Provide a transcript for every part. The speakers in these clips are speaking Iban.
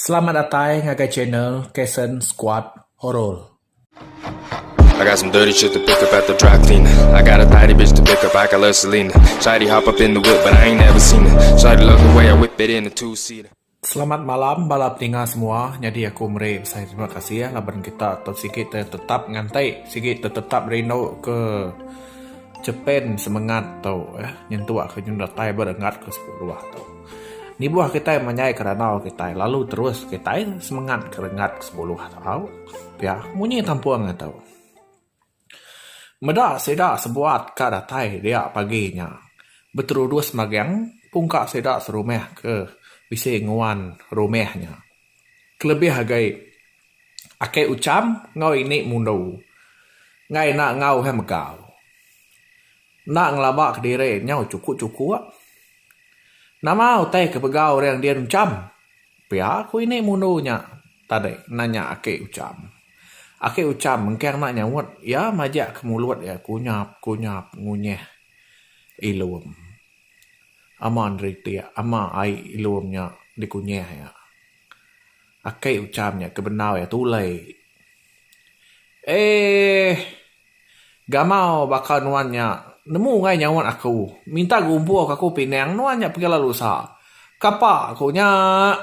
Selamat datai ngagai channel Kason Squad Horror. I got some dirty shit to pick up at the dry cleaner. I got a tidy bitch to pick up, I got love Selena. Shawty hop up in the whip, but I ain't never seen her. Shawty love the way I whip it in a two-seater. Selamat malam bala peninga semua. Nyadi aku meri besai terima kasih laban kita tu sigi te tetap nganti sigi te tetap rindu ke Jepen semengat tu eh nyentuk ke nyun datai ba renggat ke sepuluh tu. Nibuh kitai manyai ke randau kitai lalu terus kitai semengat ke renggat ke sepuluh tau pia munyi tampung tu. Meda sida sebuat ka datai dia pagi nya beterudus magang pungka sida serumah ke bisi nguan rumah nya. Kelebih agi Ake Ucham enggau ini Mundu enggai enda enggau he megau. Enda ngelaba kediri nyau chukuk-chukuk. Nama utai ke begau orang din Ucham? Pia ku ini Mundu nya tadi nanya ake Ucham. Ake Ucham mengkang enda nyaut iya majak ke mulut iya kunyap-kunyap ngunyah ilum. Ama neritik ama ai ilum nya dikunyah iya. Aki ucham nya ke bendar iya tulai. Eeh. Gamau baka nuan nya nemu enggai nyaut aku. Minta gumpur ke aku pinang nuan nya pegila lusa. Kapa ku nya.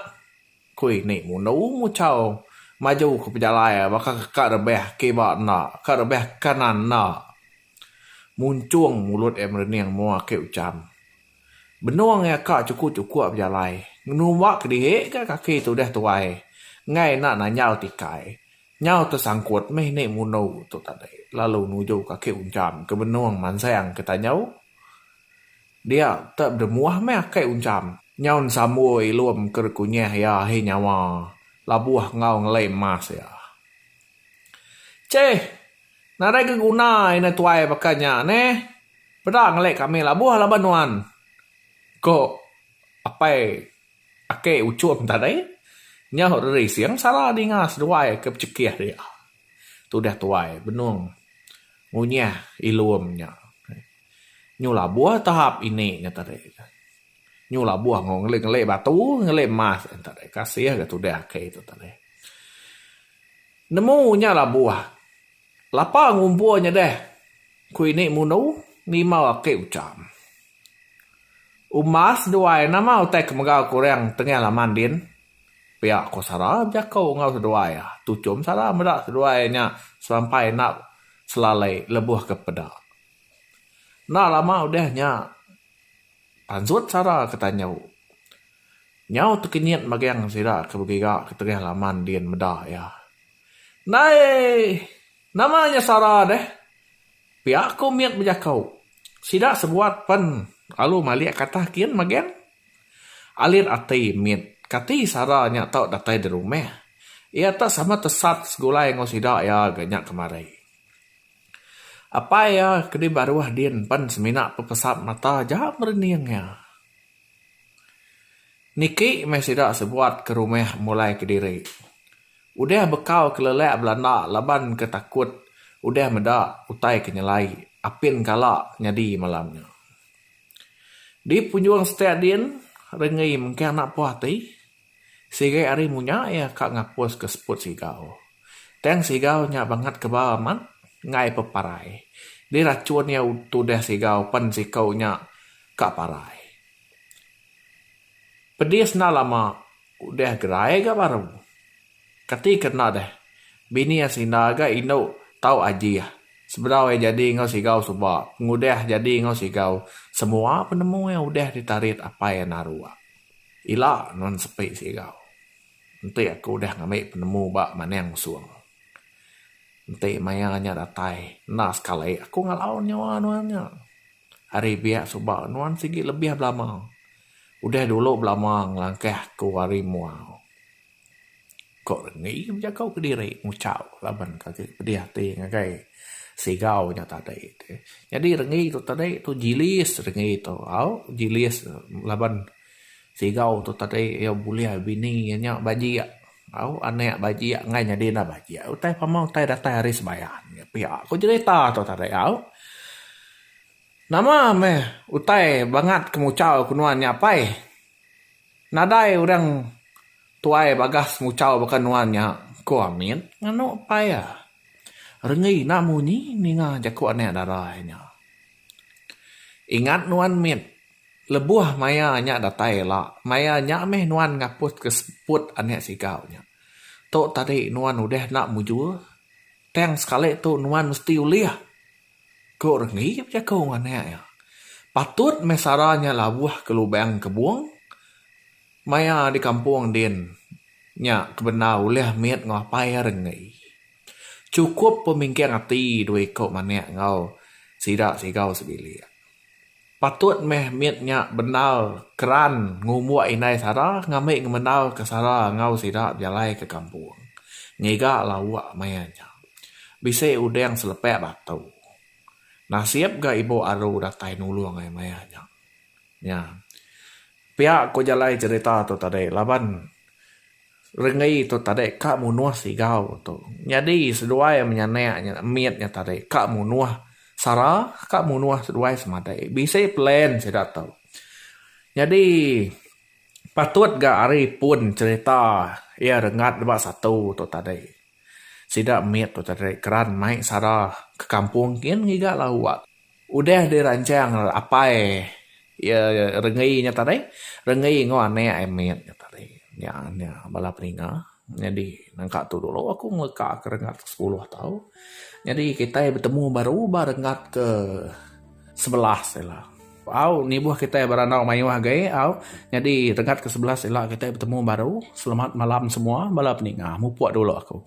Ku ini mundu muchau maju ke pejalai baka ke ka rebah kiba enda, ka rebah kanan enda. Munchung mulut iya merening mua aki ucham. Benung iya ka chukuk-chukuk bejalai, ngenumba kediri ga kaki tudah tuai enggai enda nanjau tikai. Nyau tesangkut mih ni mundu tu tadi lalu nuju kaki uncham ke benung mansang ke tanjau. Dia te bedemuh mih aki uncham nyau ensambur ilum ke rekunyah iya ahi nyawa labuh enggau ngeli emas iya. Cheh! Nadai ke guna indai tuai baka nya neh. Peda ngeli kami labuh laban nuan. Ko apai ake uchum tadi nyau rerising sara ninga seduai ke bechekih dia. Tudah tuai benung ngunyah ilum nya. Nyu labuh tahap ini nya tadi. Nyu labuh enggau ngeli-ngeli batu ngeli emas nya tadi. Kasih ga tudah ake tu tadi. Nemu nya labuh. Lapa ngumpul nya deh, ku ini Mundu nimau aki Ucham. Umbas seduai nama utai ke mega kurang tengah laman din? Pia ku Sara bejaku enggau seduai iya. Tuchum Sara meda seduai nya semampai enda selalai lebuh ke peda. Enda lama udah nya pansut Sara ke tanyu. Nyau tekenyit magang sida ke begiga ke tengah laman din meda iya. Ndai! Nama nya Sara deh? Pia ku Mit bejaku. Sida sebuat pen lalu malik ke atas kin magang. Alit ati Mit kati Sara nya tau datai di rumah. Iya te sama tesat segulai enggau sida iya ga nya kemari. Apai iya ke di baruh din pen semina pepesap mata aja merening iya. Niki meh sida sebuat ke rumah mulai kediri. Udah bekau ke lelak belanda laban ke takut udah meda utai ke nyelai apin kala nyadi malam nya. Di punjung setak din renggi mengkang enda puas ati sigi ari munya iya ka ngapus ke seput sigau. Tang sigau nya bangat kebal amat enggai peparai. Dirachun iya tudah sigau pen siku nya ka parai. Pedis enda lama udah gerai ga baru. Kati ke enda deh. Bini Asinda ga indu tau ajih. Sebedau iya jadi enggau Sigau suba, pengudah jadi enggau Sigau, semua penemu iya udah ditarit apai iya Naruk. Ila nuan sepi Sigau. Enti aku udah ngambi penemu ba Manang Usung. Enti maya nya datai, enda sekali aku ngalau nyawa nuan nya. Ari biak suba nuan sigi lebih belama. Udah dulu belama ngelangkah ku ari muau. Ko Renggi bejaku kediri nguchau laban ke agi pedih ati ngagai sigau nya tadi. Nyadi Renggi tu tadi tu jilis Renggi tu au jilis laban sigau tu tadi iya bulih bini iya nya bajik au anak bajik enggai nyadi enda bajik utai pama utai datai ari sebayan pia ku jerita tu tadi au. Nama meh utai bangat ke muchau ke nuan nya apai. Nadai orang. Tuai bagas nguchau baka nuan nya, ku Amit nganu apai iya. Renggi enda munyi ninga jaku anak dara iya nya. Ingat nuan Mit, lebuh maya nya datai ila, maya nya meh nuan ngapuska seput anak sigau nya. Tu tadi nuan udah enda mujur, tang sekali tu nuan mesti ulih. Ku Renggi bejaku enggau anak iya. Patut meh sara nya labuh ke lubang kebung maya di kampung din nya ke bendar ulih mit enggau apai iya Renggi. Chukup pemingking ati dua iku manik enggau sida sigau sebilik. Patut meh mit nya bendar keran ngumbuk indai sara ngambi ngemendarka sara enggau sida bejalai ke kampung ngiga lauk maya nya. Bisi uding selepak batu. Nasib ga ibu aru datai nulung ai maya nya. Nya. Pia ku jalai cherita tu tadi laban renggi tu tadi ka munuh sigau tu. Nyadi seduai menyanak nya mit nya tadi ka munuh sara ka munuh seduai semadai. Bisi plan sida tu. Nyadi patut ga ari pun cherita iya renggat ba satu tu tadi. Sida mit tu tadi keran mai sara ke kampung kin ngiga lauk. Udah dirancang apai iya renggi nya tadi, renggi enggau anak iya mit nya tadi. Nya nya bala peninga nyadi nangka tu dulu aku ngeleka ke renggat ke sepuluh tau. Nyadi kitai betemu baru ba renggat ke 11 ila. Au nibuh kitai berandau mayuh agi au nyadi renggat ke 11 ila kitai betemu baru. Selamat malam semua bala peninga mupuk dulu aku.